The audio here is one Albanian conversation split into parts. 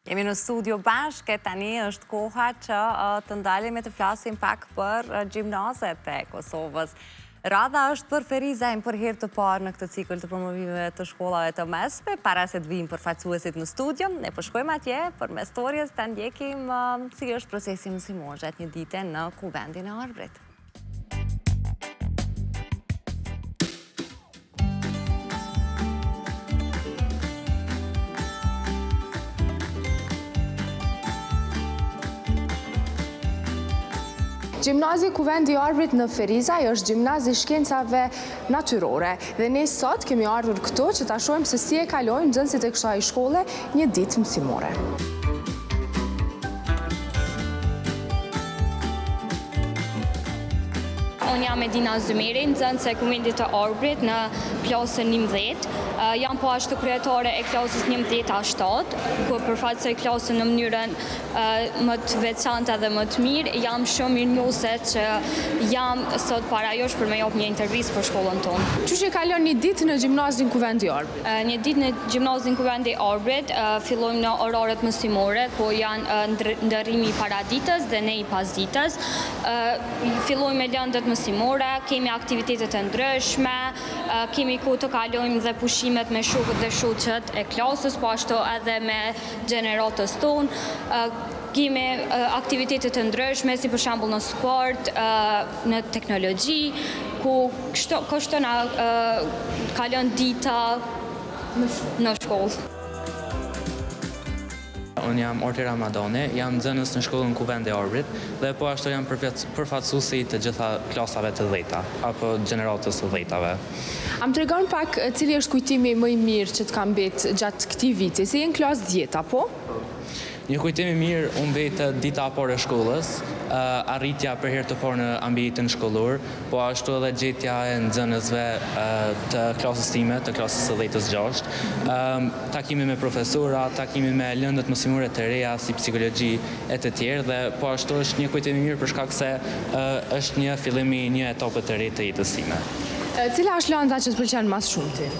Jemi në studio bashkë e tani është koha që të ndalim e të flasim pak për gjimnazet e Kosovës. Radha është për Ferizajn për herë të parë në këtë cikël të promovimeve të shkollave të mesme, para se të vijnë përfaqësuesit në studio, ne po shkojmë atje përmes storjes të ndjekim si është procesi mësimor gjatë një dite në Kuvendin e Arbrit. Gjimnazi Kuvendi i Arbrit në Ferizaj është gjimnaz i shkencave natyrore dhe ne sot kemi ardhur këtu që ta shohim se si e kalojnë nxënësit e kësaj shkolle një ditë mësimore. Unë jam Edina Zymeri, nxënëse e Kuvendit të Arbrit në klasën 11. Jam po ashtu kryetare e klasës 11 A 7, ku përfaqësoj klasën në mënyrën më të veçantë dhe më të mirë. Jam shumë mirënjohëse që jam sot para jush për me jap një intervistë për shkollën tonë. Qysh e kalon një ditë në gjimnazin Kuvendi i Arbrit? Një ditë në gjimnazin Kuvendi i Arbrit fillojmë në oraret mësimore, ku janë ndërrimi i paraditës dhe ne i pasditës. Fillojmë me lëndët mësimore, kemi aktivitete të ndryshme, kemi kohë të kalojmë dhe pushimet me shokët dhe shoqet e klasës, po ashtu edhe me gjeneratës tonë. Kemi aktivitete të ndryshme, si për shembull në sport, në teknologji, ku kështu kështu na kalon dita në shkollë. Unë jam Orti Ramadani, jam nxënës në shkollën Kuvendi i Arbrit dhe po ashtu jam përfaqësuesi i të gjitha klasave të dhjeta apo gjeneratës së dhjetave. A më tregon pak cili është kujtimi më i mirë që të ka mbet gjatë këtij viti, se je në klasë dhjetë, apo? Një kujtim i mirë u mbetet dita e parë e shkollës, arritja për herë të parë në ambientin shkollor, po ashtu edhe gjetja e nxënësve të klasës time, të klasës së dhjetës gjashtë, takimi me profesora, takimi me lëndët mësimore të reja si psikologji e të tjerë dhe po ashtu është një kujtim i mirë për shkak se është një fillim i një etape të re të jetës sime. Cila është landa që të pëlqen ma së shumti?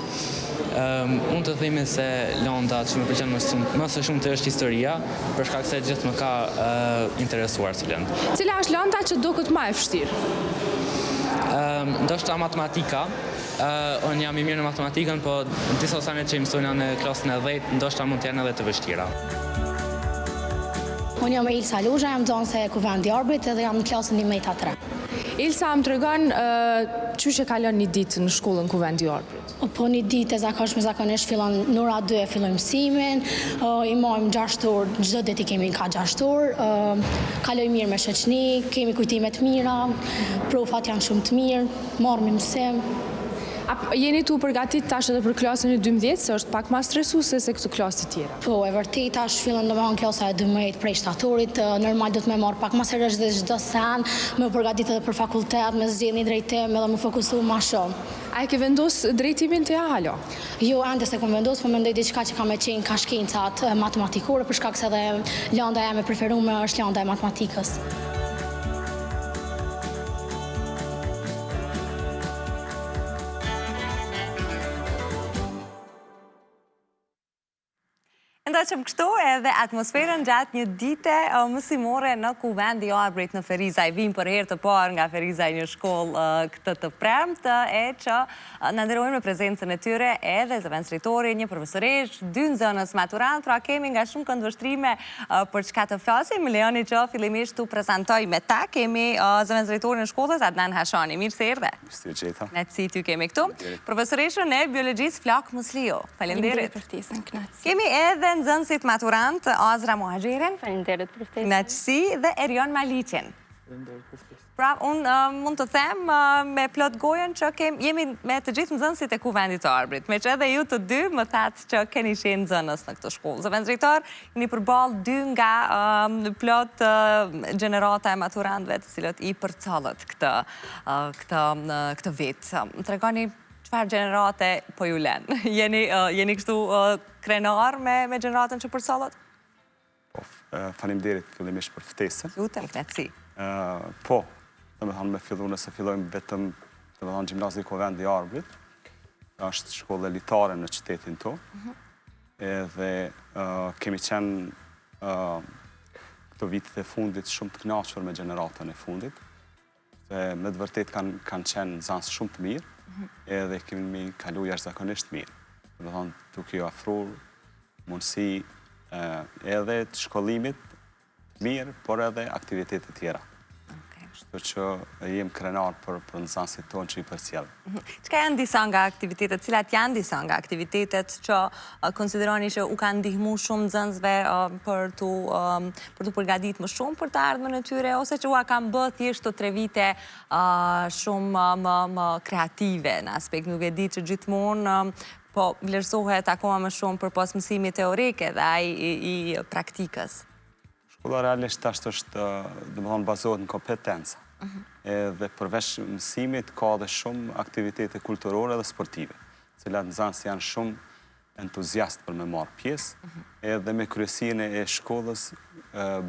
Mund të themi se landa që më pëlqen më së shumti është historia, për shkak se gjithë më ka interesuar si lëndë. Cila është landa që duket ma e vështirë? Ndoshta matematika. Unë jam i mirë në matematikën, po disa sene që i mësojna në klasën e 10, ndoshta mund të jenë edhe të vështira. Unë jam Elsa Luzha, jam nxënëse e Kuvendi i Arbrit edhe jam në klasën 11 A3. Elsa, më tregon qysh e kalon një ditë në shkollën Kuvendi i Arbrit? Po një ditë e zakonshme zakonisht fillon në ora 2 e fillojmë mësimin, i marrim 6 orë, çdo ditë i kemi ka 6 orë, kaloj mirë me shoqni, kemi kujtime të mira, profat janë shumë të mirë, marrim mësim. A jeni tu përgatit tash edhe për klasën e 12, se është pak ma stresuese se këto klasë të tjera? Po, e vërtetë tash fillon domethënë klasa e 12 prej shtatorit, normal duhet me marrë pak ma seriozisht dhe çdo sen, me u përgatit edhe për fakultet, me zgjedh një drejtim edhe me fokusu ma shumë. A e ke vendos drejtimin ti a hala? Jo, ende s'e kom vendos, po mendoj diçka që ka me qenë ka shkencat matematikore, për shkak se edhe landa jeme e preferume është landa e matematikës. E ndoqëm kështu edhe atmosferën gjatë një dite mësimore në Kuvendi i Arbrit në Ferizaj. Vijmë për herë të parë nga Ferizaj një shkollë këtë të premte e që na nderojnë me prezencën e tyre edhe zëvendësdrejtori, një profesoreshë, dy nxënës maturantë, pra kemi nga shumë këndvështrime për çka të flasim. Më lejoni që fillimisht t'u prezantoj me ta. Kemi zëvendësdrejtorin e shkollës Adnan Hashani. Mirë se erdhe. Mirë se ju gjeta. Kënaqësi t'ju kemi këtu. Profesoreshën e biologjisë Flakë Musliu. Faleminderit. Faleminderit për ftesën, kënaqësi. Kemi edhe nxënësit maturantë Azra Muhaxherin. Faleminderit për ftesën. Kënaqësi dhe Erion Maliqin. Faleminderit për ftesën. Pra, unë mund të them me plot gojën që jemi me të gjithë nxënësit e Kuvendit të Arbrit. Meqë edhe ju të dy më thatë që keni qenë nxënës në këtë shkollë. Zëvendësdrejtor, jeni përballë dy nga plot gjenerata e maturantëve të cilët i përcollët këtë këtë këtë vit. Më tregoni çfarë gjenerate po ju len? Jeni jeni kështu krenar me me gjeneratën që përcollët? Po, faleminderit fillimisht për ftesën. Lutem, kënaqësi. Po, domethënë me fillu nëse fillojmë vetëm, domethënë gjimnazi Kuvendi i Arbrit, është shkollë elitare në qytetin tonë. Mhm. Edhe kemi qenë. këto vitet e fundit shumë të kënaqur me gjeneratën e fundit, se me të vërtetë kanë kanë qenë nxënës shumë të mirë, mhm. edhe kemi kalu jashtëzakonisht mirë. Domethonë, duke i ofru mundësi edhe të shkollimit mirë, por edhe aktivitete tjera. Kështu që jem krenar për, për nxënësit tonë që i përcjell. Mhm. Çka janë disa nga aktivitetet, cilat janë disa nga aktivitetet që konsideroni që u kanë ndihmu shumë nxënësve për t'u për t'u përgatit më shumë për të ardhmen e tyre, ose që ua kanë bë thjesht këto tre vite shumë më, më kreative në aspekt, nuk e di që gjithmonë po vlerësohet akoma më shumë përpos mësimit teorik edhe ai i, i praktikës. Shkolla realisht tash është, domethonë, bazohet në kompetenca. Mhm. Edhe përveç mësimit ka edhe shumë aktivitete kulturore dhe sportive, cilat nxënësit janë shumë entuziast për me marrë pjesë, mhm. edhe me kryesinë e shkollës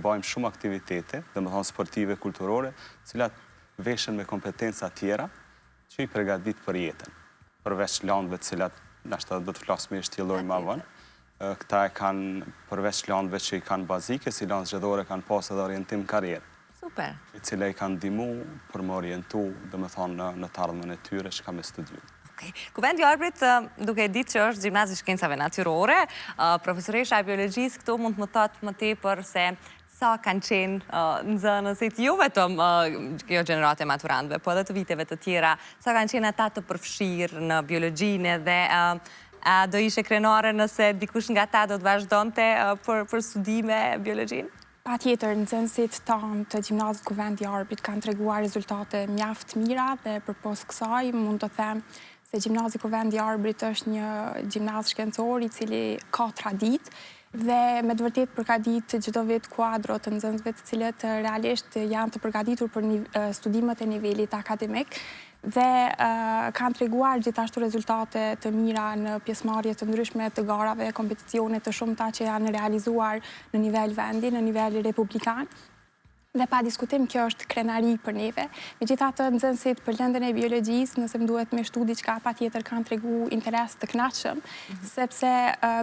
bajmë shumë aktivitete, domethonë sportive, kulturore, cilat veshen me kompetenca tjera, që i pregadit për jetën. Përveç landëve të cilat nashta do të flasim e shtjellojmë ma vonë, këta e kanë përveç landëve që i kanë bazike, si landë zgjedhore kanë pas edhe orientim karrierë. Super. E cila i kanë ndihmu për me orientu, domethonë, në, në të ardhmen e tyre, çka me studiu. Okay. Kuvendi i Arbrit, duke e ditë që është gjimnazi i shkencave natyrore, profesoresha e biologjisë këtu mund të më thotë më tepër se sa kanë qenë nxënësit, jo vetëm kjo gjeneratë e maturantëve, po edhe të viteve të tjera, sa kanë qenë ata të përfshirë në biologjinë dhe a do ishe krenare nëse dikush nga ta do të vazhdonte për, për studime biologjinë? Patjetër, nxënësit tanë të gjimnazit Kuvendi i Arbrit kanë treguar rezultate mjaft mira dhe përpos kësaj mund të them se gjimnazi Kuvendi i Arbrit është një gjimnaz shkencor i cili ka traditë dhe me të vërtetë përgatit çdo vit kuadro të nxënësve të cilët realisht janë të përgatitur për studimet e nivelit akademik dhe kanë treguar gjithashtu rezultate të mira në pjesëmarrje të ndryshme të garave, kompeticione të shumta që janë realizuar në nivel vendi, në nivel republikan. Dhe pa diskutim kjo është krenari për neve. Megjithatë, nxënësit për lëndën e biologjisë, nëse më duhet me shtu diçka, patjetër kanë tregu interes të kënaqshëm, mhm. sepse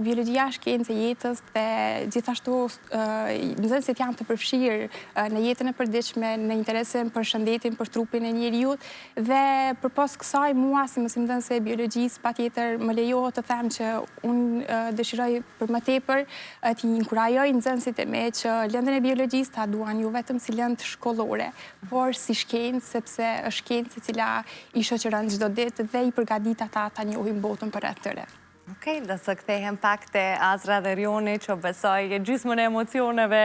biologjia është shkencë e jetës dhe gjithashtu nxënësit janë të përfshirë në jetën e përditshme, në interesin për shëndetin, për trupin e njeriut dhe përpos kësaj mua si mësimdhënëse e biologjisë patjetër më lejohet të them që unë dëshiroj Për më tepër, t'i inkurajoj nxënësit e mi që lëndën e biologjisë ta duan jo vetëm si lëndë shkollore, por si shkencë, sepse është shkencë e cila i shoqëron çdo ditë dhe i përgatit ata ta njohin botën përreth tyre. Okej, do të kthehem pak te Azra dhe Rioni, që besoj gjysmën e emocioneve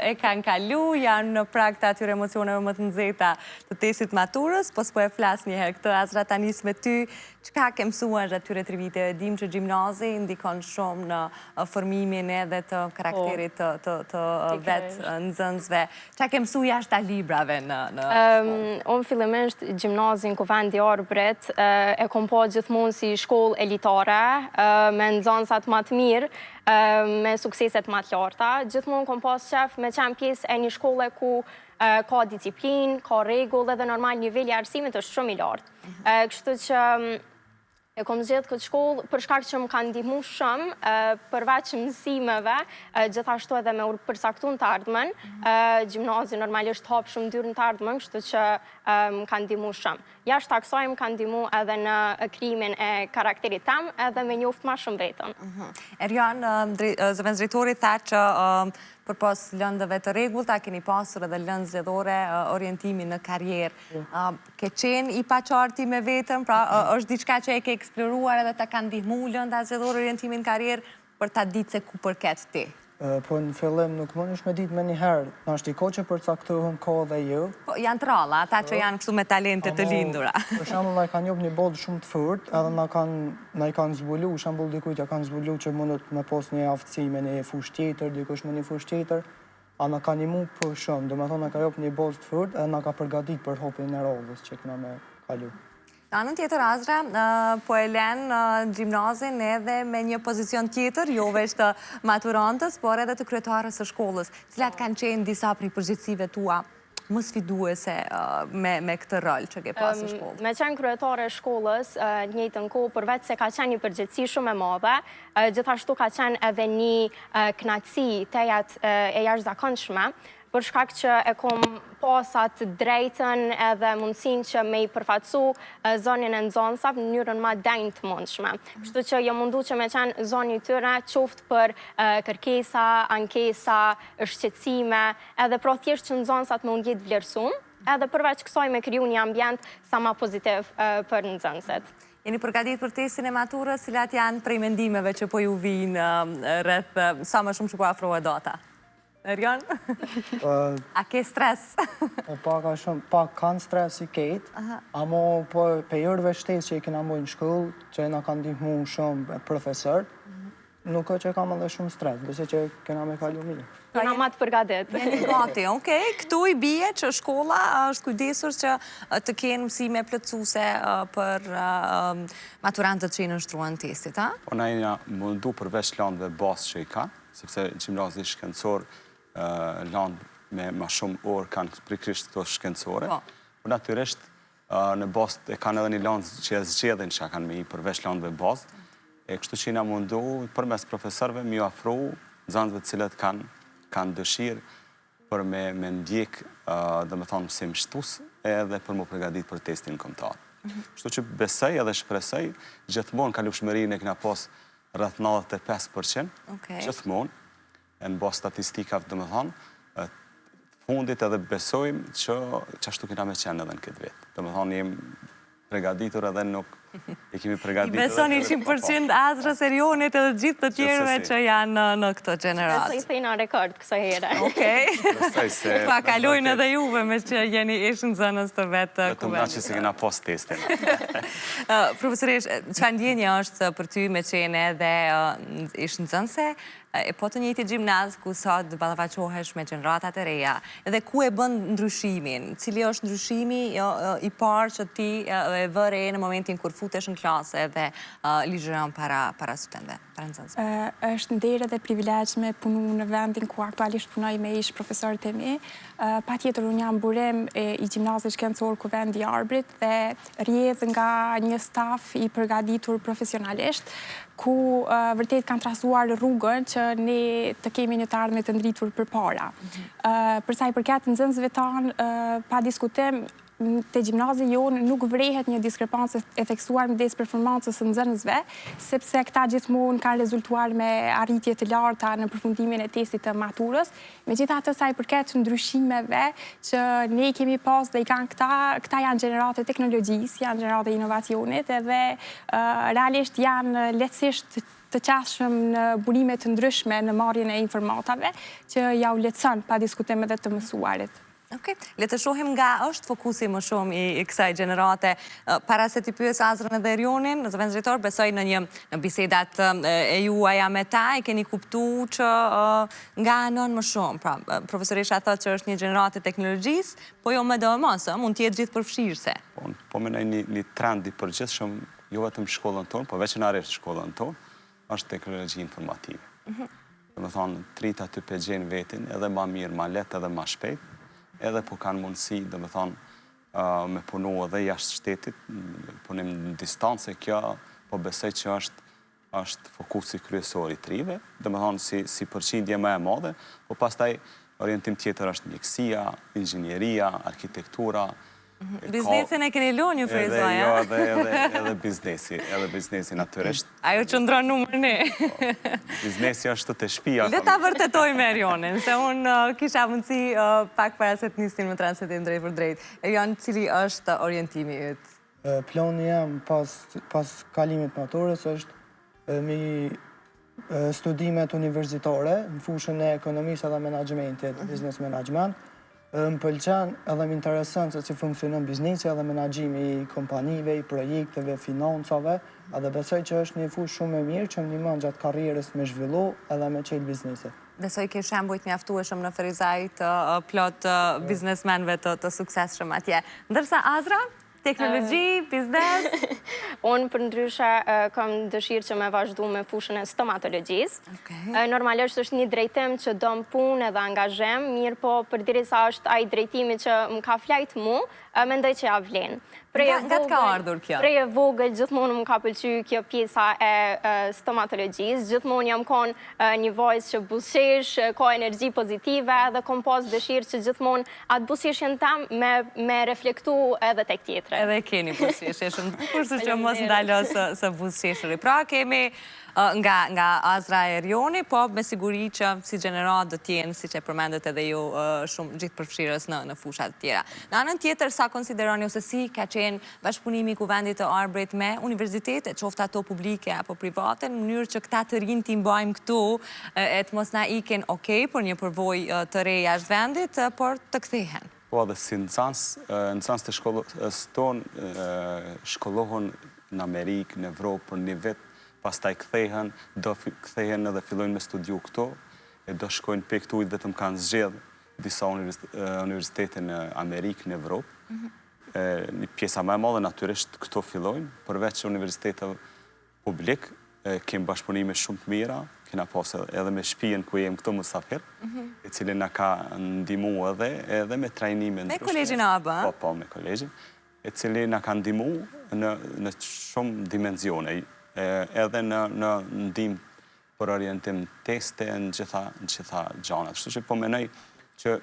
e kanë kalu, janë në prag të atyre emocioneve më të nxehta të testit maturës, po s'po e flas një herë këtë, Azra ta nis me ty, Çka ke mësuar gjatë këtyre tri viteve? Dimë që gjimnazi ndikon shumë në formimin edhe të karakterit të të të vetë nxënësve. Çka ke mësuar jashtë librave në në shkollë? Unë fillimisht gjimnazin Kuvendi i Arbrit e kom pa gjithmonë si shkollë elitare, me nxënësat ma të mirë, me sukseset ma të larta. Gjithmonë kom pas qef me qenë pjesë e një shkolle ku ka disiplinë, ka rregull edhe normal niveli i arsimit është shumë i lartë. Kështu që e kom zgjedh këtë shkollë për shkak që më ka ndihmu shumë përveç mësimeve, gjithashtu edhe me u përcaktu në të ardhmen. Gjimnazi normalisht hap shumë dyer në të ardhmen, kështu që më ka ndihmu shumë. Jashtë kësaj më ka ndihmu edhe në krijimin e karakterit tem edhe me njoft ma shumë veten. Mhm. Erion, zëvendësdrejtori tha që përpos lëndëve të rregullta, keni pasur edhe lëndë zgjedhore orientimin në karrierë. Ke qenë i paqartë ti me veten, pra është diçka që e ke eksploruar edhe ta ka ndihmu lënda zgjedhore orientimin në karrierë për ta ditë se ku përket ti? Po në fillim nuk mundesh me ditë menjëherë, nashti ka që përcaktohen ka dhe jo. Po janë të rralla ata që janë kështu me talente të lindura. Për shembull na e kanë jop një bazë shumë të fortë edhe na kanë na i kanë zbulu, shembull dikujt ja kanë zbulu që mundet me pas një aftësi me një fushë tjetër, dikush me një fushë tjetër. A na ka nimu për shumë, domethonë na ka jop një bazë të fortë edhe na ka përgatit për hapin e radhës që kena me kalu. Në anën tjetër Azra, po e len gjimnazin edhe me një pozicion tjetër, jo veç të maturantës, por edhe të kryetares së shkollës. Cilat kanë qenë disa prej përgjegjësive tua më sfiduese me këtë rol që ke pasë në shkollë? Me qenë kryetare e shkollës, në njëjtën kohë, përveç se ka qenë një përgjegjësi shumë e madhe, gjithashtu ka qenë edhe një kënaqësi tejet e jashtëzakonshme, për shkak që e kom pas atë drejtën edhe mundësinë që me i përfaqësu zonin e nxënësave në mënyrën ma denjë të mundshme. Kështu që jom mundu që me qenë zoni i tyre, qoftë për kërkesa, ankesa, shqetësime, edhe pra thjesht që nxënësat me u ndje të vlerësum, edhe përveç kësaj me kriju një ambient sa ma pozitiv për nxënësit. Jeni përgatit për testin e maturës, cilat janë prej mendimeve që po ju vijnë rreth sa më shumë që po afrohet data? Erion? A ke stres? Po pak a shumë, pak kanë stres si kejt, amo po prej orëve shtesë që i kena mujt në shkollë, që na kanë ndihmu shumë profesorët, nuk është që kam edhe shumë stres, besoj që kena me kalu mirë. Jena ma të përgadit. Jeni gati, okej. Këtu i bie që shkolla është kujdesur që të kenë mësime plotësuese për maturantët që i nënshtruan testit, a? Po na jena mundu përveç landëve bazë që i kanë, sepse gjimnazi shkencor landë me ma shumë orë kanë pikërisht këto shkencore. Po. Po natyrisht në bazë e kanë edhe një landë që e zgjedhin që kanë me i përveç landëve bazë, e kështu që jena mundu përmes profesorëve me ju afru nxënësve të cilët kanë kanë dëshirë për me, me ndjek, domethonë, mësim shtus edhe për m'u përgatit për testin kombëtar. Mhm. Kështu që besoj edhe shpresoj, gjithmonë kalueshmërinë e kena pas rreth 95%, gjithmonë, e në bazë statistikave, domethonë, fundit edhe besojmë që qashtu kena me qenë edhe në këtë vit. Domethonë, jemi pregaditur edhe nuk i kemi pregaditur. I besoni 100% Azrës, Erionit edhe gjithë të tjerëve që janë në këtë gjeneratë. Besoj se jena rekord kësaj here. Okej. Pa kalojnë edhe juve meqë jeni ish nxënës të vetë kuvendit. Vetëm na që s'e kena pas testin. Profesoreshë, çfarë ndjenje është për ty me qenë edhe ish nxënëse, E po të njëjtit gjimnaz ku sot ballafaqohesh me gjeneratat e reja dhe ku e bën ndryshimin? Cili është ndryshimi i parë që ti e vë re në momentin kur futesh në klasë dhe ligjëron para para studentëve, para nxënësve? Është nder edhe privilegj me punu në vendin ku aktualisht punoj me ish profesorët e mi. Patjetër unë jam burim i gjimnazit shkencor Kuvendi i Arbrit dhe rrjedh nga një staf i përgatitur profesionalisht, ku vërtet kanë trasuar rrugën që ne të kemi një të ardhme të ndritur përpara. Mhm. Për sa i përket nxënësve tanë, pa diskutim, te gjimnazi jonë nuk vrehet një diskrepancë e theksuar midis performancës së nxënësve, sepse këta gjithmonë kanë rezultuar me arritje të larta në përfundimin e testit të maturës, Megjithatë, sa i përket ndryshimeve që ne i kemi pas dhe i kanë këta, këta janë gjeneratë e teknologjisë, janë gjeneratë e inovacionit edhe realisht janë lehtësisht të qasshëm në burime të ndryshme në marrjen e informatave, që jau lehtëson pa diskutim edhe të mësuarit. Okej, le të shohim nga është fokusi më shumë i kësaj gjenerate. Para se t'i pyes Azrën edhe Erionin, zëvendësdrejtor, besoj në një në bisedat e juaja me ta, e keni kuptu që nga anon më shumë. Pra, profesoresha thotë që është një gjeneratë e teknologjisë, po jo medoemos, mund të jetë gjithëpërfshirëse. Po, po mendoj një, një trend i përgjithshëm, jo vetëm shkollën tonë, po veçanërisht shkollën tonë, është teknologji informative. Mhm. Domethonë, të rinjtë aty pe gjejnë vetin edhe ma mirë, ma lehtë edhe ma shpejt, edhe po kanë mundësi, domethonë, me punu edhe jashtë shtetit, punim në distancë, kjo po besoj që është është fokusi kryesor i të rinjve, domethonë si, si përqindje më e madhe, po pastaj orientim tjetër është mjekësia, inxhinieria, arkitektura, Mhm. Biznesin e keni lënë ju Ferizaj, jo, edhe, edhe, edhe biznesi, edhe biznesi natyrisht. Ajo qëndron numër një. Po, biznesi është te shpia. Le ta vërtetoj me Erionin, se unë uh, kisha mundësi uh, pak para se të nisnim me transmetim drejtpërdrejt. Erion, cili është orientimi yt? Plani jem pas, pas kalimit maturës është mi studimet universitare në fushën e ekonomisë edhe menaxhmentit, mhm. business management. Më pëlqen edhe më intereson se si funksionon biznesi edhe menaxhimi i kompanive, i projekteve, financave, edhe besoj që është një fushë shumë e mirë që më ndihmon gjatë karrierës me zhvillu edhe me çel biznese. Besoj ke shembuj të mjaftueshëm në Ferizaj të plot biznesmenëve të, të suksesshëm atje. Ndërsa Azra? Teknologji, biznes? Unë përndryshe kam dëshirë që me vazhdu me fushën e stomatologjisë. Normalisht është një drejtim që don punë edhe angazhim, mirëpo përderisa është ai drejtimi që më ka flajt mu, mendoj që ja vlen. Nga të ka ardhur kjo? Prej e vogël, gjithmonë më ka pëlqy kjo pjesa e stomatologjisë, gjithmonë jam konë një vajzë që buzëqesh, ka energji pozitive dhe kom pas dëshirë që gjithmonë atë buzëqeshjen tem me, me reflektu edhe tek tjetri. Edhe keni buzëqeshje shumë të bukur, kështu që mos ndalo së, së buzëqeshuri. Pra kemi nga, nga Azra e Erioni, po me siguri që si gjeneratë do t'jenë, siç e përmendët edhe ju, shumë gjithëpërfshirës në, në fushat tjera. Në anën tjetër, sa konsideroni ose si ka qenë bashkëpunimi i Kuvendit të Arbrit me universitete, qoftë ato publike apo private, në mënyrë që këta të rinj t'i mbajmë këtu e të mos na ikin, okej, për një përvojë të re jashtë vendit, por të kthehen. Po edhe si nxënës, nxënës të shkollës tonë shkollohen në Amerikë, në Evropë për një vit, pastaj kthehen, do kthehen edhe fillojnë me studiu këtu, e do shkojnë prej këtu vetëm kanë zgjedh disa universitete në Amerikë, në Evropë. Mhm. Një pjesa më e madhe natyrisht këtu fillojnë, përveç universiteteve publik, kemi bashkëpunime shumë të mira, kena pas edhe me shpijën ku jem këtu musafir, mhm. e cili na ka ndihmu edhe, edhe me trajnime Me kolegjin AAB? Po, po, me kolegjin, e cili na ka ndihmu në, në shumë dimenzione, edhe në, në ndihmë për orientim teste në gjitha, në gjitha gjanat. Kështu që po menoj që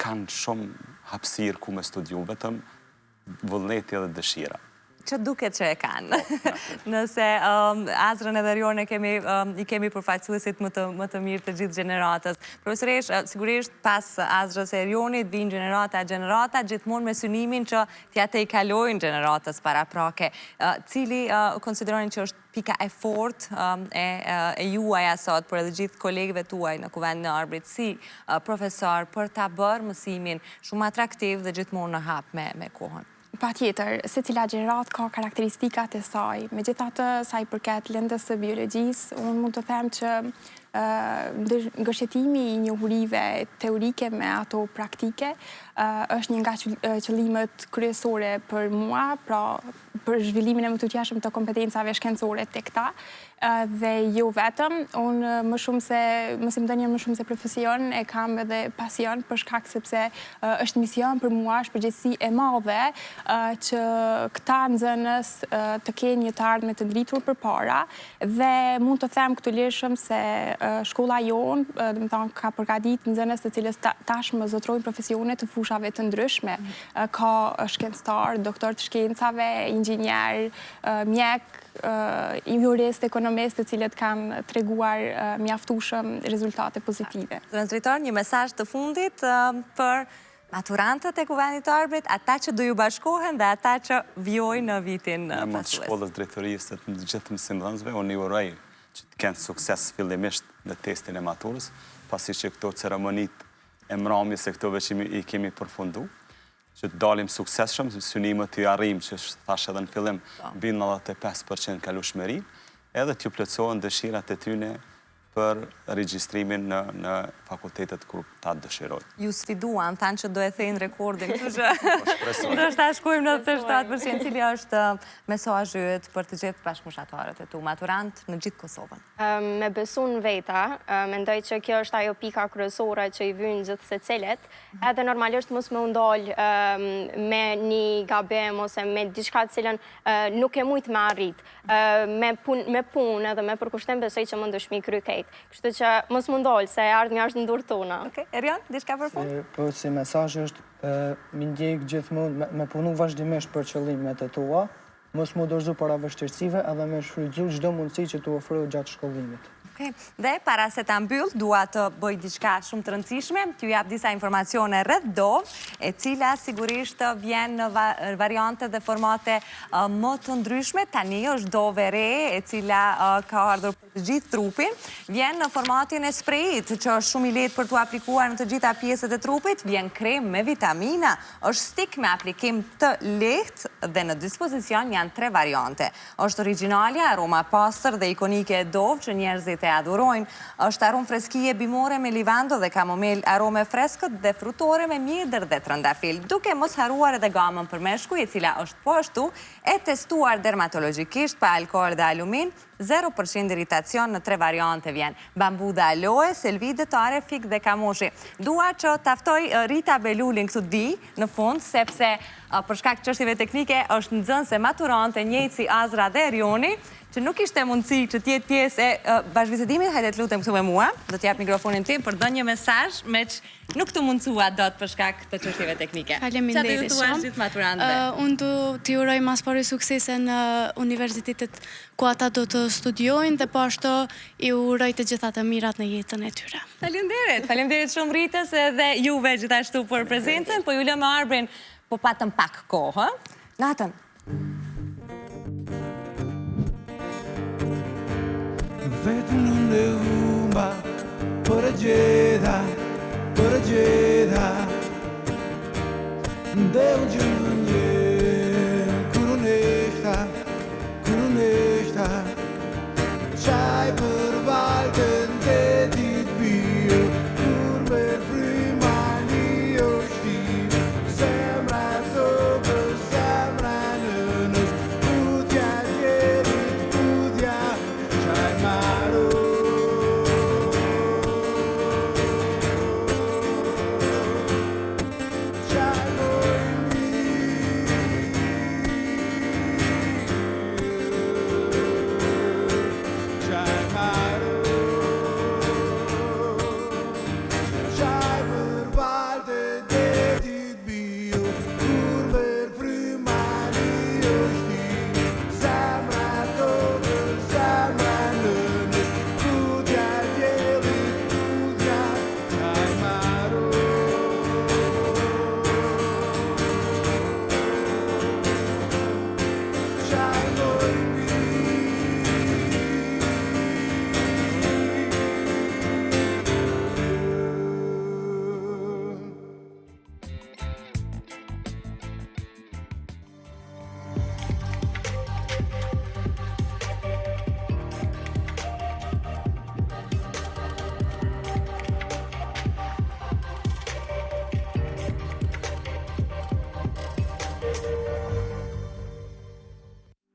kanë shumë hapësirë ku me studiu, vetëm vullneti edhe dëshira. Që duket që e kanë. Po, Nëse um, Azrën edhe Erionin kemi, um, i kemi përfaqësuesit më të, më të mirë të gjithë gjeneratës. Profesoreshë, uh, sigurisht pas Azrës e Erionit vijnë gjenerata e gjenerata, gjithmonë me synimin që t'ia tejkalojnë gjeneratës paraprake. Uh, cili uh, konsideroni që është pika e fortë um, e, e juaja sot, por edhe gjithë kolegëve tuaj në Kuvendin e Arbrit si profesor për ta bërë mësimin shumë atraktiv dhe gjithmonë në hap me, me kohën. Patjetër, secila gjeneratë ka karakteristikat e saj. Megjithatë, sa i përket lëndës së biologjisë, unë mund të them që gërshetimi i njohurive teorike me ato praktike është një nga qëllimet kryesore për mua, pra për zhvillimin e mëtutjeshëm të kompetencave shkencore tek ta dhe jo vetëm, unë më shumë se mësimdhënien më shumë se profesion e kam edhe pasion për shkak sepse është mision për mua, është përgjegjësi e madhe që këta nxënës të kenë një të ardhme të ndritur përpara dhe mund të them këtu lirshëm se shkolla jonë, domethënë, ka përgatit nxënës të cilët tashmë zotërojnë profesione të fushave të ndryshme, Ka shkencëtarë, doktorë të shkencave, inxhinierë, mjekë, juristë, ekonomistë të cilët kanë treguar mjaftueshëm rezultate pozitive. Zëvendësdrejtor, një mesazh të fundit për maturantët e Kuvendit të Arbrit, ata që do ju bashkohen dhe ata që vijojnë në vitin pasues. Në emër të shkollës, drejtorisë e të gjithë mësimdhënësve, unë i uroj që të kenë sukses fillimisht në testin e maturës, pasi që këto ceremonitë e mramjes se këto veç i kemi përfundu, që të dalim suksesshëm, synimet t'i arrijmë, që thash edhe në fillim, po. mbi 95% kalushmëri, edhe t'ju plotësohen dëshirat e tyne për regjistrimin në, në fakultetet ku ta dëshirojnë. Ju sfiduan, thanë që do e thejnë rekordin, kështu që po, ndoshta shkojmë në 97%, cili është uh, mesazhi yt për të gjithë bashkëmoshatarët e tu, maturantë në gjithë Kosovën. Me besu në vete, mendoj që kjo është ajo pika kryesore që i vyn gjithsecilit, edhe normalisht mos me u ndal me një gabim ose me diçka të cilën nuk e mujt me arrit. Me punë me punë edhe me përkushtim besoj që mundesh me i kry krejt. Kështu që mos me u ndal se e ardhmja është në dorë tona. Okej, Erion, diçka për fund? Po si mesazh është me ndjek gjithmonë me punu vazhdimisht për qëllimet e tua, Mos m'u dorëzu para vështirësive edhe me shfrytëzu çdo mundësi që t'u ofrohet gjatë shkollimit. Okej. Dhe para se ta mbyll, dua të bëj diçka shumë të rëndësishme, t'ju jap disa informacione rreth Dove, e cila sigurisht vjen në variante dhe formate më të ndryshme. Tani është Dove e re, e cila ka ardhur. Të gjithë trupin, vjen në formatin e sprejit, që është shumë i lehtë për t'u aplikuar në të gjitha pjesët e trupit, vjen krem me vitamina, është stik me aplikim të lehtë dhe në dispozicion janë tre variante. Është origjinalja, aroma e pastër dhe ikonike e Dove që njerëzit e adhurojnë. Është aromë freskie bimore me livando dhe kamomil, aromë e freskët dhe frutore me mjedër dhe trëndafil, duke mos harruar edhe gamën për meshkuj, e cila është po ashtu e testuar dermatologjikisht pa alkool dhe alumin, 0% irritacion në tre variante vjen. Bambu dhe aloe, selvi detare, fik dhe kamoshi. Dua që ta ftoj Rita Belulin këtu di në fund, sepse për shkak çështjeve teknike është nxënëse maturante njëjtë si Azra dhe Erioni, që nuk ishte mundësi që të jetë pjesë e bashkëbisedimit, hajde të lutem këtu me mua, do t'jap mikrofonin tim për dhënë një mesazh, meqë nuk t'u mundësua dot për shkak të çështjeve teknike. Faleminderit shumë. Çfarë do ju thuash gjithë maturantëve? Unë do t'i uroj ma s'pari suksese në universitetet ku ata do të studiojnë dhe po ashtu i uroj të gjitha të mirat në jetën e tyre. Faleminderit. Faleminderit shumë Ritës edhe juve gjithashtu për prezencën, po ju lë me Arbrin, po patëm pak kohë, ë? Natën. Vetëm unë e humba Por e gjeta, por e gjeta Dhe u gjë në një.